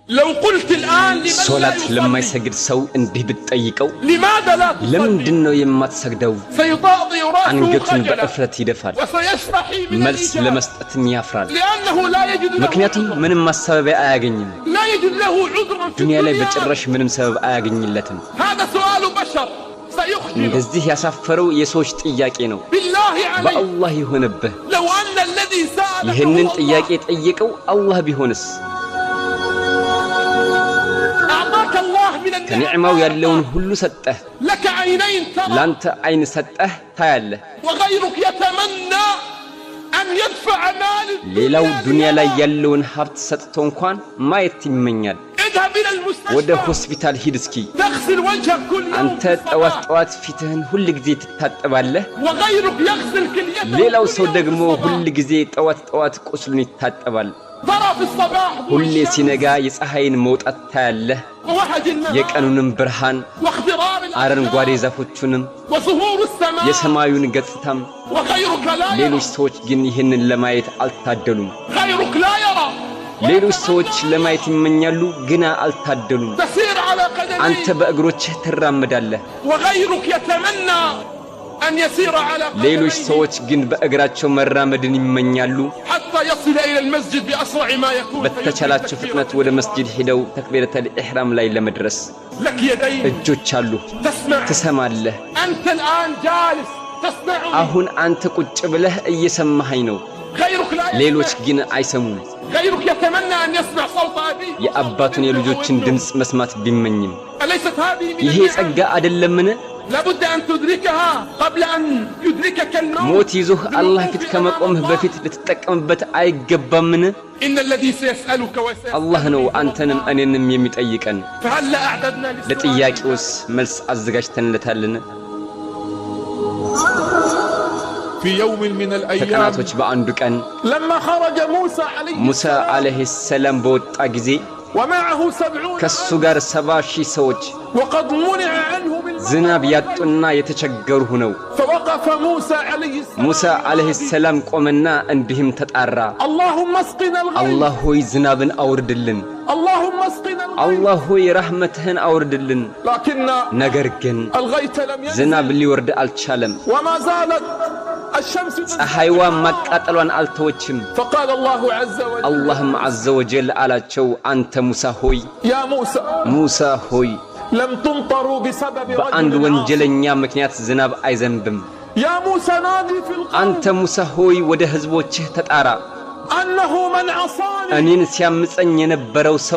لو قلت الآن لمن لا ሶላት يصلي ለማይሰግድ ሰው እንዲህ ብትጠይቀው لماذا لا تصلي ለምንድን ነው የማትሰግደው? سيطأطئ رأسه አንገቱን خجلا በእፍረት ይደፋል፣ وسيستحي من መልስ الإجابة ለመስጠትም ያፍራል። لأنه لا يجد له ምክንያቱም عذرا ምንም ማሳበቢያ አያገኝም። لا يجد له عذرا في ዱንያ ላይ الدنيا በጭራሽ ምንም ሰበብ አያገኝለትም። هذا سؤال بشر سيخجل እንደዚህ ያሳፈረው የሰዎች ጥያቄ ነው። بالله عليك በአላህ ይሆንብህ፣ لو أن الذي سألك ይህንን هو ጥያቄ الله የጠየቀው አላህ ቢሆንስ? أعطاك الله من النعم ከኒዕማው ما ያለውን أعطاك ሁሉ ሰጠህ፣ لك عينين ترى ላንተ አይን ሰጠህ፣ ታያለህ። وغيرك يتمنى أن يدفع مال ሌላው الدنيا ዱንያ ላይ ليرى ያለውን ሀብት ሰጥቶ እንኳን ማየት ይመኛል። اذهب إلى ወደ المستشفى ሆስፒታል ሂድ እስኪ። تغسل وجهك كل يوم አንተ في ጠዋት الصباح ጠዋት ፊትህን ሁል ጊዜ ትታጠባለህ። وغيرك يغسل كليته ሌላው كل ሰው يوم في ደግሞ ሁል الصباح ጊዜ ጠዋት ጠዋት ቁስሉን ይታጠባል። ترى في الصباح ضوء ሁሌ الشمس ሲነጋ የፀሐይን መውጣት ታያለህ፣ ووهج النهار የቀኑንም ብርሃን፣ واخضرار አረንጓዴ الأشجار ዛፎቹንም፣ وزهور السماء የሰማዩን ገጽታም። وغيرك لا يرى ሌሎች ሰዎች ግን ይህንን ለማየት አልታደሉም። غيرك لا يرى ሌሎች ሰዎች ويتمنى أن ለማየት يرى ይመኛሉ፣ ግና አልታደሉም። تسير على አንተ قدميك በእግሮችህ ትራመዳለህ፣ وغيرك يتمنى أن يسير على ሌሎች قدميه ሰዎች ግን በእግራቸው መራመድን ይመኛሉ። حتى يصل إلى المسجد بأسرع ما يكون فيدرك በተቻላቸው تكبيرة ፍጥነት ወደ الإحرام መስጂድ ሂደው ተክቢረተል ኢሕራም ላይ ለመድረስ። لك يدين እጆች አሉ፣ تسمع ትሰማለህ። أنت الآن جالس تسمعني አሁን አንተ ቁጭ ብለህ እየሰማኸኝ ነው። غيرك لا ሌሎች يسمع ግን አይሰሙም። غيرك يتمنى أن يسمع صوت أبيه وصوت የአባቱን بنته أو የልጆችን ابنه ድምፅ መስማት ቢመኝም أليست هذه من ይሄ النعم؟ ጸጋ አይደለምን? لابد أن تدركها قبل أن يدركك الموت ሞት ይዞህ አላህ بالوقوف ፊት أمام ከመቆምህ الله በፊት ልትጠቀምበት አይገባምን? إن الذي سيسألك አላህ ነው وسيسألني هو አንተንም الله እኔንም የሚጠይቀን። فهل لا أعددنا للسؤال ለጥያቄውስ መልስ አዘጋጅተንለታልን? في يوم من الأيام ከቀናቶች በአንዱ ቀን لما خرج موسى عليه ሙሳ السلام ዓለይሂ ሰላም በወጣ ጊዜ ومعه 70 ከሱ ألف ጋር 70,000 ሰዎች وقد منع عنهم المطر ዝናብ والغيث ያጡና የተቸገሩ ሆነው فوقف موسى عليه ሙሳ السلام ዓለይሂ ينادي ሰላም ቆመና እንዲህም ተጣራ፣ اللهم اسقنا الغيث አላህ ሆይ ዝናብን አውርድልን፣ اللهم اسقنا الغيث አላህ ሆይ ረሕመትህን አውርድልን። لكن ነገር ግን الغيث لم ዝናብ ينزل ሊወርድ አልቻለም። وما زالت الشمس تزداد ፀሐይዋ حرارة ማቃጠሏን አልተወችም። فقال الله عز وجل አላህም ዐዘ ወጀል አላቸው፣ አንተ ሙሳ ሆይ يا موسى ሙሳ ሆይ لم تمطروا بسبب በአንድ رجل عاصي ወንጀለኛ ምክንያት ዝናብ አይዘንብም። يا موسى نادي في አንተ القوم ሙሳ ሆይ ወደ ሕዝቦችህ ተጣራ፣ أنه من عصاني እኔን ሲያምፀኝ የነበረው ሰው